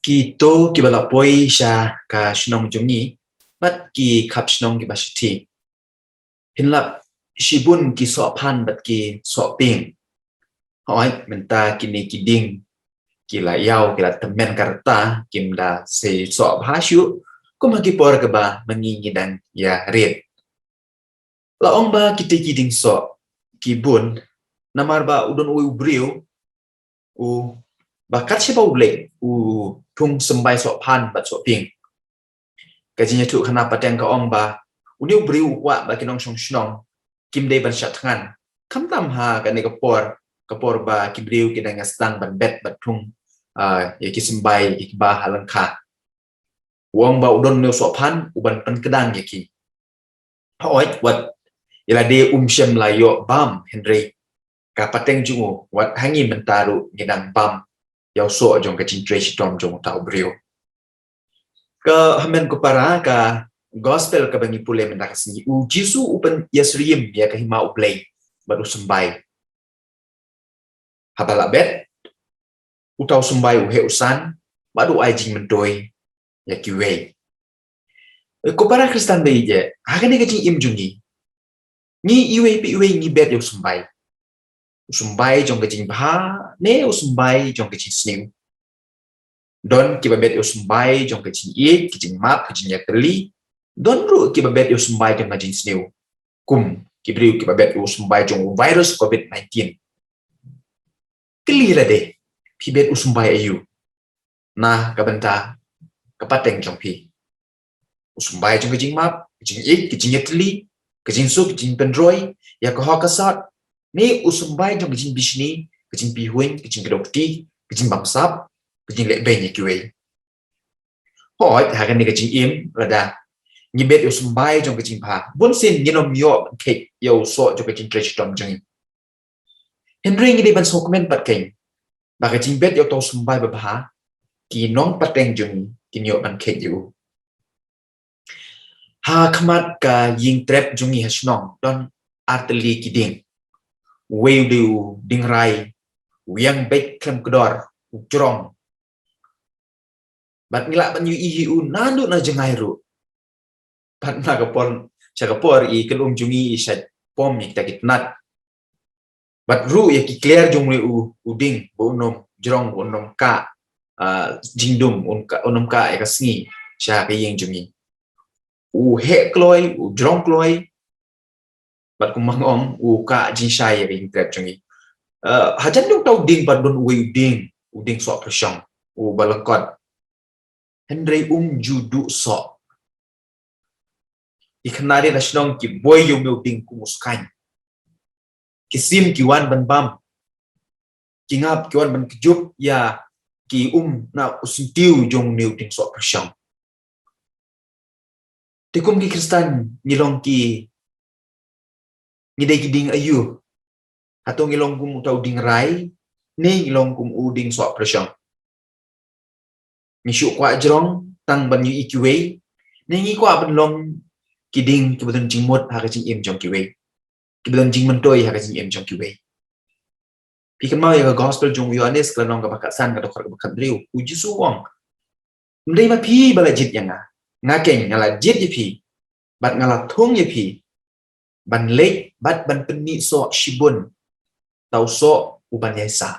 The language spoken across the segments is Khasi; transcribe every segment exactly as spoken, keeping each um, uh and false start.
Kito kiba la poi sha ka shnong jong ngi bad ki khap shnong kiba shithi. Phin lap shibun ki sohphan bad ki sohpieng. Hooid, mynta kine ki dieng ki la ïaw, ki la tymmen ka rta, kim da sei soh bha shuh kum ha ki por kaba ma ngi ngi dang ïarit. La ong ba kite ki dieng soh ki bun namar ba u don uwei u briew uba kat shaba u leit u thung symbai sohphan bad sohpieng. Ka jingïathuhkhana pateng ka ong ba une u briew u kwah ba ki nongshong shnong kim dei ban shah thngan, khamtam ha kane ka por, ka por ba ki briew ki dang ïa sdang ban bet bad thung, ah, ïa ki symbai ïa kiba ha lyngkha. U ong ba u don une u sohphan u ban pynkdang ïa ki. Hooid, wat ïa lade um shym la ïoh bam, hynrei ka pateng jong u, wat ha ngi mynta ruh ngi dang bam ïa u soh jong ka jingtrei shitom jong uta u briew. Ka hynmen ko para, ka gospel kaba ngi pule mynta ka sngi, u Jisu u pynïasyriem ïa ka hima U Blei bad u symbai. Haba la bet, uta u symbai u heh u san bad u ai jingmyntoi ïa kiwei. Ko para Khristan ba ïeit, ha kane ka jingim jong ngi, ngi iwei pa iwei ngi bet ïa u symbai. U symbai jong ka jingbha ne u symbai jong ka jingsniew. Don kiba bet ïa u symbai jong ka jingïeit, ka jingmap, ka jingïatylli. Don ruh kiba bet ïa u symbai jong ka jingsniew, kum ki briew kiba bet ïa u symbai jong u virus covid nineteen. Kylli lade, phi bet u symbai aïu na ka bynta ka pateng jong phi? U symbai jong ka jingmap, ka jingïeit, ka jingïatylli, ka jingsuk, ka jingpynroi ïa ka hok ka sat, ne u symbai jong ka jingbishni, ka jingpihuiñ, ka jingkdew kti, ka jingbamsap, ka jingleh beiñ ïa kiwei? Hooid, ha kane ka jingim, lada ngi bet ïa u symbai jong ka jingbha, bunsien ngin ym ïoh ban kheit ïa u soh jong ka jingtrei shitom jong ngi. Hynrei ngi dei ban sngewkmen pat kein ba ka jingbet ïa uta u symbai babha, ki nongpateng jong ngi kin ïoh ban kheit ïa u. Ha khmat ka ïing trep jong ngi ha shnong don artylli ki dieng. Uwei u dei u dieng rai, u ïeng beit khlem kdor, u jrong. Bad ngi lah ban ïohi hi u naduh na jngai ruh. Bad na ka por, sha ka por i kynum jong ngi i shait pom ïa kita ki tnat. Bad ruh ïa ki kliar jong une u, u dieng ba un ym jrong, ba un ym kah, ah, jingdum, un ka, un ym kah ïa ka sngi sha ka ïing jong ngi. U heh kloi, u jrong kloi. Bad kumba nga ong, u kah jingshai ïa ka ïing trep jong ngi. Eh, hajan jong uta u dieng pat don uwei u dieng, u dieng soh pyrshong, u ba lyngkot. Hynrei um ju duh soh. Ki khynnah rit ha shnong ki buai ïa une u dieng kum u skaiñ. Ki sim ki wan ban bam. Ki ngap ki wan ban kjut ïa ki um na u syntiew jong une u dieng soh pyrshong. Te kum ki Khristan ngi long ki, ngi dei ki dieng aïu? Hato ngi long kum uta u dieng rai ne ngi long kum u dieng soh pyrshong? Ngi shu kwah jrong tang ban ïohi kiwei ne ngi kwah ban long ki dieng kiba don jingmut ha ka jingim jong kiwei, kiba don jingmyntoi ha ka jingim jong kiwei? Phi kynmaw ïa ka gospel jong u Ïohannes ka lynnong kaba khatsan ka dkhot kaba khathynriew, u Jisu u ong, "Ym dei ma phi ba la jied ïa nga, nga keiñ nga la jied ïa phi bad nga la thung ïa phi ban leit bad ban pynmih soh shibun, uta u soh u ban ïaisah."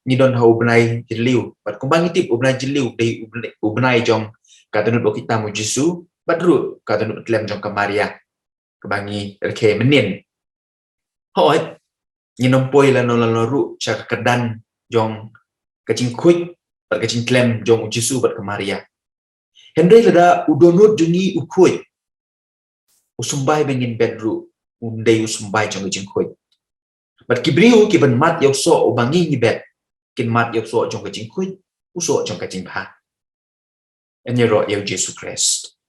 Ngi don ha u bnai jylliew, bad kumba ngi tip u bnai jylliew dei u bnai, u bnai jong ka dohnud bakhuid tam u Jisu bad ruh ka dohnud tlem jong ka Maria kaba ngi rakhe mynnin. Hooid, ngin ym poi lano lano ruh sha ka kyrdan jong ka jingkhuid bad ka jingtlem jong u Jisu bad ka Maria. Hynrei lada u dohnud jong ngi u khuid, u symbai ba ngin bet ruh un dei u symbai jong ka jingkhuid. Bad ki briew ki ban mad ïa u soh uba ngi ngi bet, kin mad ïa u soh jong ka jingkhuid, u soh jong ka jingbha. Yn ïaroh ïa u Jisu Khrist.